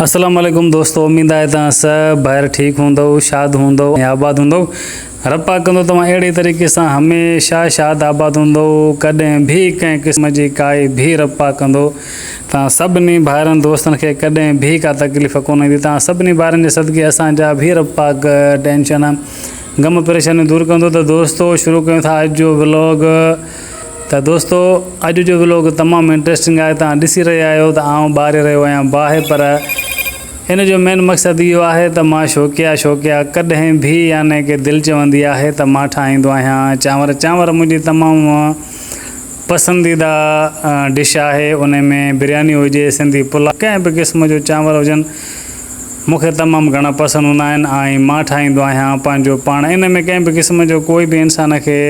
السلام عليڪم دوستو اميد آهي توهان سڀ ڀائر ٺيڪ هوندؤ شاد هوندؤ ۽ آباد هوندؤ رب پاڪ ڪندو توهان اهڙي طريقي سان هميشه شاد آباد هوندؤ ڪڏهن به ڪنهن قسم جي ڪائي به رب پاڪ ڪندو توهان سڀني ڀائرن دوستن کي ڪڏهن به ڪا تڪليف ڪونه ايندي توهان سڀني ڀائرن جي صدقي اسان جا به رب پاڪ ٽينشن غم پريشانيون دور ڪندو ته دوستو شروع ڪيون ٿا اڄ جو ولاگ ته دوستو اڄ جو ولاگ تمام انٽريسٽنگ آهي توهان ڏسي رهيا آهيو ته آئون ٻاري رهيو آهيان باهه پر ان جو مين مقصد اهو آهي ته مان شوقيا شوقيا ڪڏهن به يعني ڪي دل چوندي آهي ته مان ٺاهيندو آهيان چانور چانور منهنجي تمام پسنديده ڊش آهي ان ۾ برياني هجي سنڌي پلاء ڪنهن به قسم جو چانور هجن مون کي تمام گهڻا پسند هوندا آهن ۽ مان ٺاهيندو آهيان پنهنجو پاڻ ان ۾ ڪنهن به قسم جو ڪوئي به انسان کي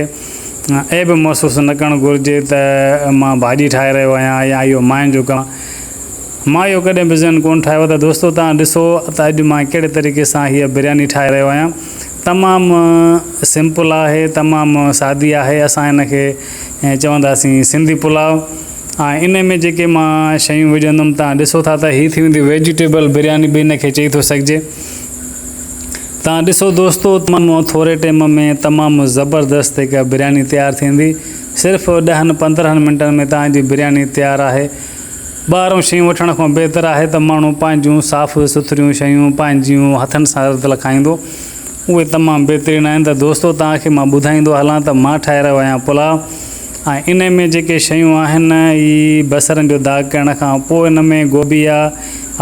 عيب محسوس نه ڪرڻ گهرجي ته مان ڀاڄي ٺاهي رهيو آهيان يا اهو ماين جو ڪم آهي مان اهو ڪڏهن به ذهن ڪونه ٺاهيو ته دوستو توهان ڏسو ته اڄ مان ڪهڙي طريقي سان هيء برياني ٺاهي رهيو آهيان تمام سمپل آهي تمام سادي آهي اسان ان کي چونداسين سنڌي پلاء ۽ ان ۾ جيڪي مان شيون وجهندم توهان ڏسو ٿا ته هي ٿي ويندي ويجيٽيبل برياني به ان کي چئي ٿو سگهجي توهان ڏسو دوستو تمام ٿوري ٽيم ۾ تمام زبردست هڪ برياني تيار ٿيندي صرف ڏهن پندرهن منٽن ۾ توهان جي برياني تيار آهي ٻاهرون شيون وٺڻ کان بهتر آهي ته ماڻهو پنهنجون صاف سٿريون شيون پنهنجيون هٿن سان رڌل کائيندو اهي تمام بهترين آهن ته دوستو توهان کي مان ٻڌائيندو هلان ته مان ٺاهي رهيو آهيان پلاء ۽ انهي ۾ جيڪي شيون آهن اي بصرن جو داغ ڪرڻ کان پوء ان ۾ گوبي آ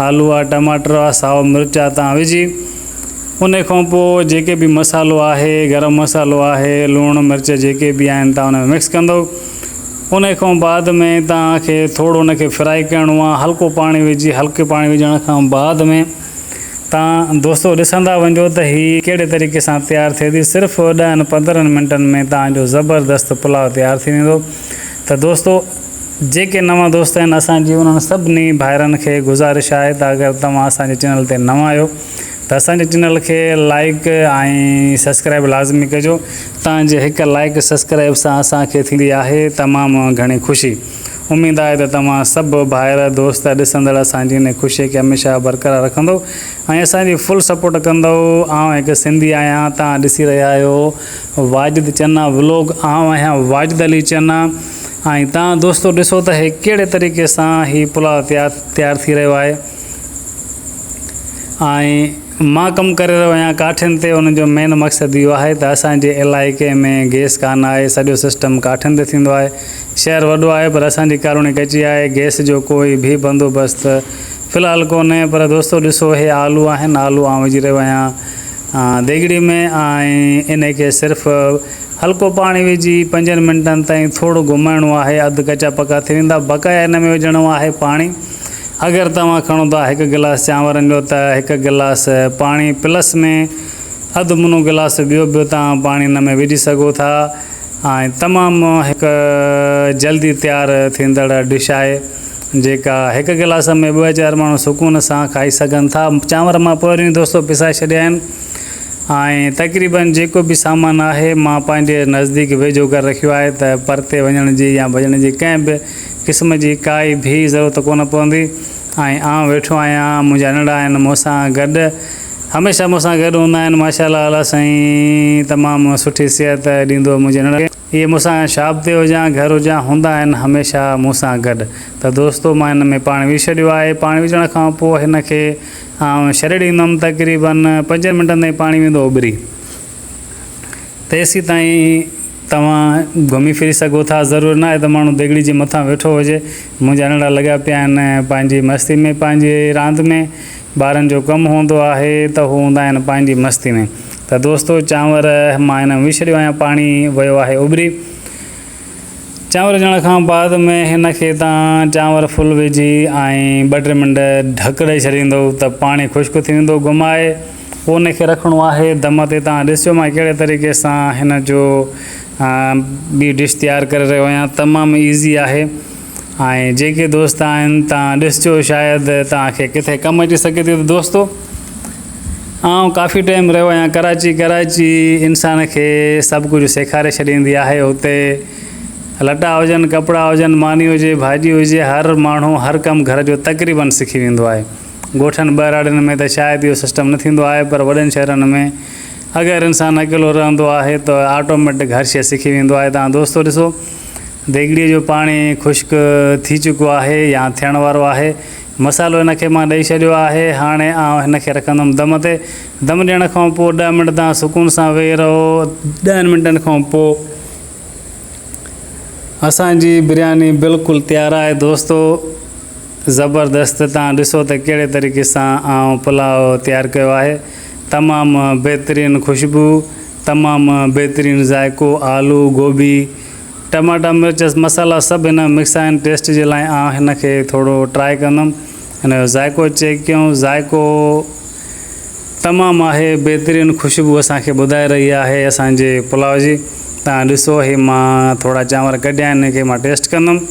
آلو آ ٽماٽر آ سائو مرچ آ تان وجهي انهي کان پوء جيڪي به مصالحو آهي گرم مصالحو آهي لوڻ مرچ جيڪي به آهن تان ان ۾ مڪس ڪندو انهي کان بعد ۾ تان کي ٿورو ان کي فرائي ڪرڻو آ هلڪو پاڻي وجهي هلڪي پاڻي وجهڻ کان بعد ۾ تان دوستو ڏسندا وڃو ته هي ڪهڙي طريقي سان تيار ٿئي ٿي صرف ڏهن پندرهن منٽن ۾ تان جو زبردست پلاء تيار ٿي ويندو ته دوستو جيڪي نوان دوست آهن اسان جي انهن سڀني ڀائرن کي گذارش آهي ته اگر توهان اسان جي چينل تي نوان آهيو ته اسان جي چينل کي لائڪ ۽ سبسڪرائب لازمي ڪجو تان جي هڪ لائڪ سبسڪرائب سان اسان کي ٿيندي آهي تمام گهڻي خوشي اميد آهي ته توهان سڀ ڀائر دوست ڏسندڙ اسان جي ان خوشي کي هميشه برقرار رکندو ۽ اسان جي فل سپورٽ ڪندو آئون هڪ سنڌي آهيان توهان ڏسي رهيا آهيو واجد چنا ولوگ آئون آهيان واجد علي چنا ۽ توهان دوستو ڏسو ته هي ڪهڙي طريقي سان هي پلاء تيار تيار ٿي رهيو آهي ۽ مان ڪم ڪري رهيو آهيان ڪاٺين تي ان جو مين مقصد اهو آهي ته اسان جي علائقي ۾ گئس ڪانه آهي سڄو سسٽم ڪاٺين تي ٿيندو آهي شهر وڏو آهي پر اسان جي ڪالوني ڪچي آهي گئس جو ڪوئي به بندوبست في الحال ڪونهي پر دوستو ڏسو اهي آلو آهن آلو آئون وجهي رهيو آهيان ديڳڙي ۾ ۽ ان کي صرف هلڪو پاڻي وجهي پنجن منٽن تائين ٿورو گهمائڻو آهي اڌ ڪچا پڪا ٿي ويندا بقايا ان ۾ وجهڻو آهي پاڻي اگر توهان کڻو ٿا هڪ گلاس چانورن جو ته هڪ گلاس پاڻي پلس ۾ اڌ منو گلاس ٻيو به توهان پاڻي ان ۾ وجهي سگهو ٿا ۽ تمام هڪ جلدي تيار ٿيندڙ ڊش آهي جيڪا هڪ گلاس ۾ ٻه چار ماڻهو سڪون سان کائي سگهن ٿا چانور مان پهريون دوستو پسائي ڇڏيا آهن ۽ تقريبن جيڪو به سامان آهي مان پنهنجي نزديڪ ويجهو ڪري رکيو آهي ته پرتي وڃڻ جي يا ڀڄڻ جي ڪنهن به قسم جي ڪائي ڀي ضرورت ڪونه پوندي ۽ آئون ويٺو آهيان منهنجا ننڍڙا آهن مون سان گڏ هميشه مون سان گڏ هوندا آهن ماشاء الله الله سائين تمام سٺي صحت ڏيندو منهنجي ننڍڙن کي اهي مون سان شاپ تي هجان گهر هجان هوندا آهن هميشه مون سان گڏ ته دوستو مان هن ۾ پاڻي وجهي ڇڏيو آهي پاڻي وجهڻ کان پوء هن کي آئون ڇڏي ڏيندم تقريبن پنجن منٽن تائين پاڻي ويندو اٻري تيسيتائين توهان گهمي ڦري سگهو ٿا، ضروري ناهي ته ماڻهو ديڳڙي جي مٿان ويٺو هجي. منهنجا ننڍڙا لڳا پيا آهن پنهنجي مستي ۾ پنهنجي راند ۾. ٻارن جو ڪم هوندو آهي ته هو هوندا آهن پنهنجي مستي ۾. ته دوستو چانور مان هن ۾ وجهي ڇڏيو آهيان پاڻي ويو آهي اٻري. چانور وجهڻ کان بعد ۾ هن کي تان چانور ڦل وجهي ۽ ٻه ٽي منٽ ڍڪ ڏئي ڇڏيندو ته پاڻي خشڪ ٿي ويندو گهمائي پوء ان کي رکڻو آهي دم تي تان ڏسجو مان ڪهڙي طريقي سان هن جو ٻي ڊش تيار ڪري رهيو آهيان تمام ايزي آهي ۽ جيڪي دوست آهن تان ڏسجو شايد تان کي ڪٿي ڪم اچي سگهي ٿي ته دوستو آئون ڪافي ٽائيم رهيو آهيان ڪراچي ڪراچي انسان کي سڀ ڪجهه سيکاري ڇڏيندي آهي اتي لٽا هجن ڪپڙا هجن ماني هجي ڀاڄي هجي هر ماڻهو هر ڪم گهر جو تقريبن سکي ويندو آهي ڳوٺن ٻهراڙين ۾ ته شايد اهو سسٽم نه ٿيندو آهي پر وڏن شهرن ۾ اگر انسان اڪيلو رهندو آهي ته آٽوميٽڪ هر شيء سکي ويندو آهي تان دوستو ڏسو ديڳڙي جو پاڻي خشڪ ٿي چڪو آهي يا ٿيڻ وارو آهي مصالحو هن کي مان ڏئي ڇڏيو آهي هاڻي آئون هن کي رکندم دم تي دم ڏيڻ کان پوء ڏهه منٽ تان سڪون سان ويهي رهو ڏهن منٽن کان پوء اسان جي برياني بلڪل تيار آهي دوستو زبردست تان ڏسو ته ڪهڙي طريقي سان آئون پلاء تيار ڪيو آهي تمام بهترين خوشبو تمام بهترين ذائقو آلو گوبي ٽماٽا مرچ مسالا سڀ هن مڪس آهن ٽيسٽ جي لاء آئون هن کي ٿورو ٽرائي ڪندم هن جو ذائقو چيڪ ڪيون ذائقو تمام آهي بهترين خوشبو اسان کي ٻڌائي رهي آهي اسان جي پلاء جي تان ڏسو هي مان ٿورا چانور ڪڍيا آهن هن کي مان ٽيسٽ ڪندم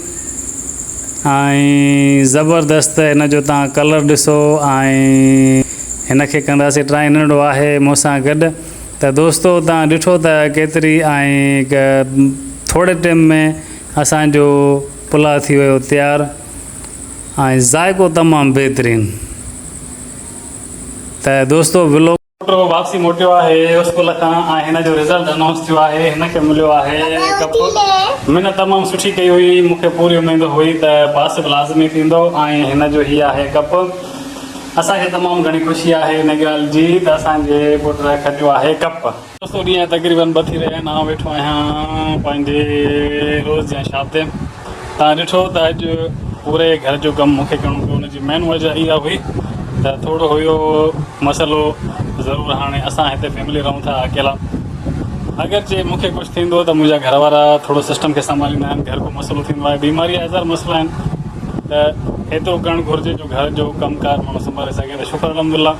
۽ زبردست هن جو تان ڪلر ڏسو ۽ هن کي ڪنداسي ٽرائي ننڍڙو آهي مون سان گڏ ته دوستو تان ڏٺو ته ڪيتري ۽ ٿوري ٽيم ۾ اسان جو پلاء ٿي ويو تيار ۽ ذائقو تمام بهترين ته دوستو ولوگ پٽ واپسي موٽيو آهي اسڪول کان ۽ هن جو رزلٽ انائونس ٿيو آهي هن کي مليو آهي ڪپ محنت تمام سٺي ڪئي هئي مون کي پوري اميد هئي ته پاس به لازمي ٿيندو ۽ هن جو هي آهي ڪپ اسان کي تمام گهڻي خوشي آهي ان ڳالهه جي ته اسان جي پٽ کٽيو آهي ڪپ. دوستو ڏينهن تقريبن ٻه ٿي رهيا آهن آئون ويٺو آهيان پنهنجي روز جي شاپ تي تان ڏٺو ته اڄ پوري گهر جو ڪم مونکي ڪرڻو پيو ان جي مين وجه اها هئي ته ٿورو هيو مسئلو ضرور هاڻي اسان هتي فيملي رهون ٿا اڪيلا اگر جي مونکي ڪجهه ٿيندو ته منهنجا گهر وارا ٿورو سسٽم کي سنڀاليندا آهن گهر ڪو مسئلو ٿيندو آهي بيماري هزار مسئلا آهن ته ايترو ڪرڻ گهرجي جو گهر جو ڪم ڪار ماڻهو سنڀالي سگهي ته شڪر الحمدلله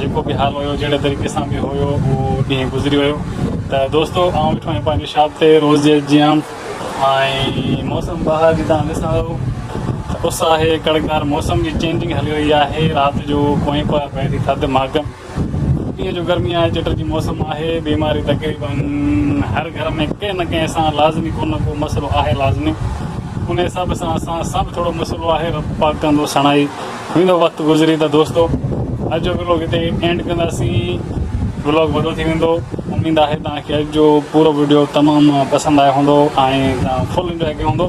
جيڪو به حال هيو جهڙي طريقي سان به هيو اهو ڏينهن گذري ويو ته دوستو آئون ويٺو آهيان پنهنجي شاپ تي روز جي جيان ۽ موسم ٻاهر جي تان ڏسان ته اس آهي ڪڙڪار موسم جي چينجنگ هلي رهي آهي رات جو پوئين پهر پئي ٿي ٿڌ ماڪ ڏينهن جو گرمي آهي چٽ جي موسم آهي بيماري تقريبن هر گهر ۾ ڪنهن نه ڪنهن سان لازمي ڪو نه ڪو مسئلو آهي لازمي ان حساب سان اسان سان به ٿورو مسئلو آهي رب پاڪ ڪندو سڻائي ويندو وقت گذري ته دوستو اڄ جو ولوگ هتي اينڊ ڪنداسين ولوگ وڏو ٿي ويندو اميد آهي توهان کي اڄ جو پورو وڊيو تمام پسند آيو هوندو ۽ توهان فل انجوائي ڪيو هوندو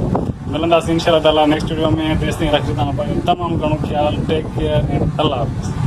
ملنداسين انشاء الله تعالي نيڪسٽ وڊيو ۾ تيستائين رکجو توهان پنهنجو تمام گهڻو خيال take care and Allah Hafiz.